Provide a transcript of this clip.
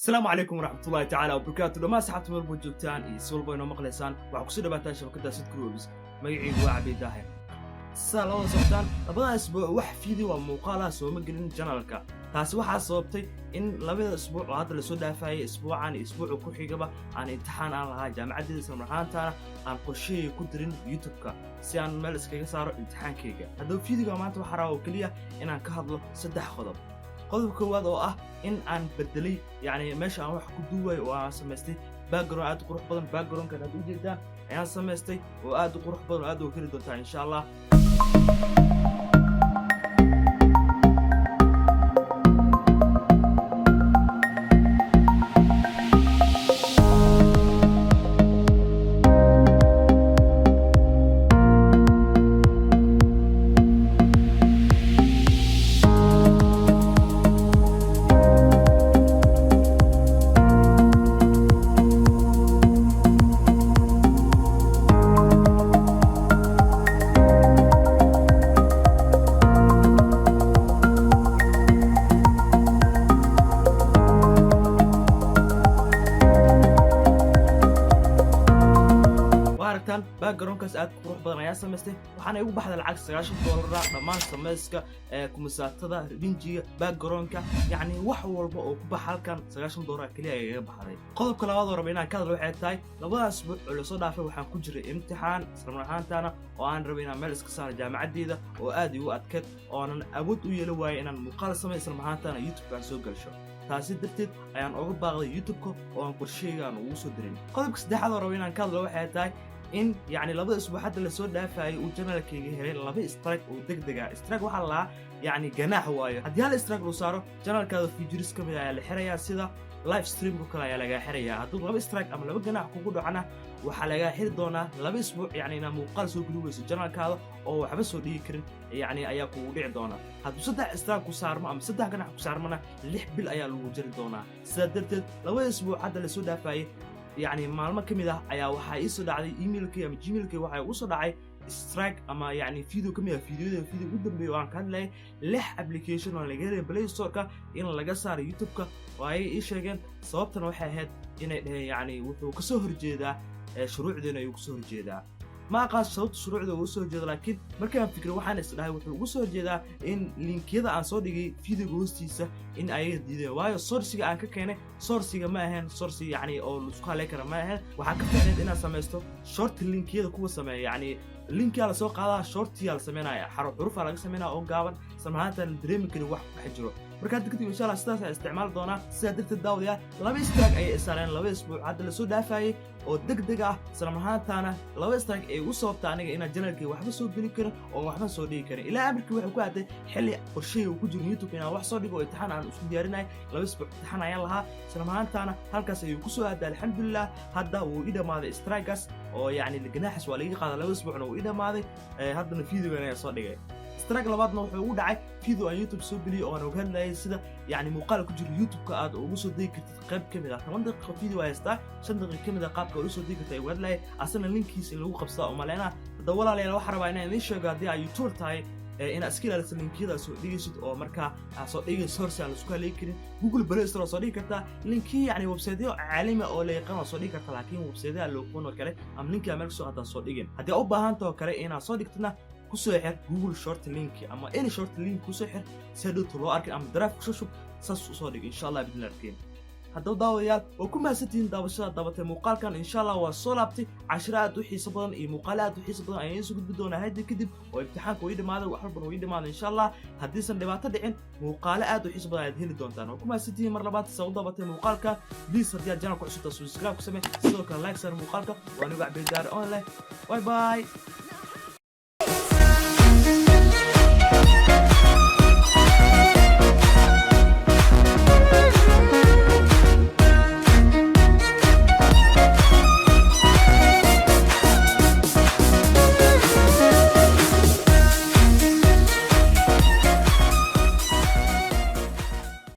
Asalaamu calaykum waraxmatullahi tacaala wabarakaatu. Dhammaan saxaabta meel walba joogtaan iyo si walba inoo maqlaysaan, waxaa kusoo dhawaataan shabakadda Sid Groups. Magacaygu waa Cabiid Daahir. Sidaa la wada socotaan, labada isbuuc wax video waa muuqaalaha sooma gelin channelka. Taasi waxaa sababtay in labada isbuuc oo hadda lasoo dhaafayay, isbuucan iyo isbuuca ku xigaba, aan imtixaan aan lahaa jaamacaddeeda, isla marhaantaana aan qorshahayga ku dirin YouTube-ka si aan meel iskaga saaro imtixaankayga. Haddaba videoga maanta waxaa rabaa oo keliya inaan ka hadlo saddex qodob. Qodobka koowaad oo ah in aan bedelay, yacni meesha aan wax ku duuwayo, oo aan samaystay background aad u qurux badan. Backgroundkan aad u jeedaan ayaan samaystay oo aad u qurux badan oo aad uga heli doontaa, insha Allah. Waa aragtaan, backgroundkaas aad ku qurux badan ayaa samaystay, waxaana igu baxday lacag $90 dhammaan samayska ee kumisaatada, rinjiga, backgroundka, yacni wax walba oo ku baxa halkan $90 keliya ayaa igaga baxday. Qodobka labaad oo raba inaan ka hadlo waxay tahay, labadaas isbuuc oo lasoo dhaafay waxaan ku jiray imtixaan, isla ahaantaana oo aan rabay inaan meel iska saaro jaamacaddeeda oo aad igu adkeyd, oonan awood u yeelan waayay inaan muuqaal samay, isla ahaantaana YouTube aan soo gelsho. Taasi darteed ayaan oga baaqday YouTube-ka oo aan qorshahayga aan ugu soo dirin. Qodobka saddexaad oo raba inaan ka hadlo waxay tahay in yacni labada isbuuc hadda lasoo dhaafayay uu channelkayga helay laba strike oo deg deg ah. Strike waxaa lahaa yacni ganaax waayo. Haddii hal strike uu saaro channelkaada, features ka mid ayaa la xirayaa, sida live streamka kale ayaa lagaa xirayaa. Hadduu laba strike ama laba ganaax kugu dhacana, waxaa lagaa xiri doonaa 2 isbuuc, yacni inaad muuqaal soo geli weyso channelkaada oo waxba soo dhigi karin, yacni ayaa kugu dhici doona. Hadduu saddex strike ku saarmo ama saddex ganax ku saarmona, 6 bil ayaa lagu jari doonaa. Sidaa darteed labada isbuuc hadda lasoo dhaafayay, yacni maalmo ka mid ah ayaa waxaa ii soo dhacday emailkay ama Gmailkay, waxaa igu soo dhacay strike ama yacni video ka mid ah videoyada, video ugu dambeeya oo aan ka hadlayay lix application oo laga helay Play Store-ka in laga saaray YouTube-ka, oo ay ii sheegeen. Sababtana waxay ahayd inay dhaheen yacni wuxuu kasoo horjeedaa shuruucdeena ayuu kasoo horjeedaa. Ma aqaan sababta shuruucda ugu soo horjeedo, laakiin markaan fikray waxaan is dhahay wuxuu ugu soo horjeedaa in linkiyada aan soo dhigay videoga hoostiisa in ayaga diideen, waayo sourceiga aan ka keenay sourceiga ma ahayn source yacni oo laisku haley kara ma ahayn. Waxaa ka fiicneed inaad samaysto short linkiyada kuwa sameeya, yacni linkiyaa lasoo qaadaa, shortiyaa la sameynaya, xaruf xurufaa laga sameynaya oo gaaban, isla la dareemi karin wax ku dhex jiro. Marka hadda kadib, insha Allah, sidaas ayaa isticmaali doonaa. Sidaa darteed, daawadayaal, laba strike ayay isaareen laba isbuuc hadda lasoo dhaafayay oo deg deg ah, isla ahaantaana laba strike ay ugu sababta aniga inaan channelkii waxba soo geli karin oo waxba soo dhigi karin. Ilaa amarkii waxay ku aaday xilli qorshahii uu ku jiro YouTube inaan wax soo dhigo oo imtixaan aan isku diyaarinay. 2 isbuuc imtixaan ayaan lahaa, isla ahaantaana halkaas ayuu kusoo aaday. Alxamdulilah, hadda wuu i dhammaaday strikegaas oo yacni ganaaxas waa laiga qaaday, 2 isbuucna wuu i dhammaaday. Haddana videogan ayaa soo dhigay. Strike labaadna wuxuu ugu dhacay video aan YouTube soo geliyey oo aan uga hadlayay sida yacni muuqaal ku jiro YouTube-ka aad ugu soo degi kartid qayb ka mid ah. 10 daqiiqo video haystaa, 5 daqiiqo ka mid ah qaabka aad usoo degi kartid ay uga hadlayay, asana linkiisa in lagu qabsadaa oo maleynaa. Hadda walaalayaal, waxaa rabaa inaan idiin sheego, haddii aad YouTuber tahay, inaad iska ilaaliso linkiyada soo dhigaysid oo markaa aad soo dhigayso source aan laisku haleyni karin. Google Play Store waa soo dhigi kartaa linkiya, yacni websiteyo caalami oo la yaqaan waa soo dhigi kartaa, laakiin websiteyaha looqoon oo kale ama linkia meel kasoo qataa soo dhigin. Haddii aad u baahan taho kale inaad soo dhigtidna, kusoo xir Google short link ama any short link kusoo xir si hadhowta loo arkin, ama Drive kusoo shub, saas usoo dhig, insha Allah bidin arkin. Haddaba daawadayaal, waa ku mahadsantihiin daawashada dabatay muuqaalkan. Insha Allah waa soo laabtay, cashiro aad u xiiso badan iyo muuqaalo aad u xiiso badan ayaan soo gudbi doonaa hadda kadib oo imtixaanka uu ii dhamaaday, wax walbana uu ii dhamaaday. Insha Allah haddiisan dhibaato dhicin, muuqaalo aad u xiiso badan ayaad heli doontaan. Waa ku mahadsantihiin mar labaad sa u dabatay muuqaalka. Please, haddii aad channelka cusubta, subscribe ku samee, sidoo kale like saar muuqaalka. Waa anigu Cabdidaar online. Bye bye.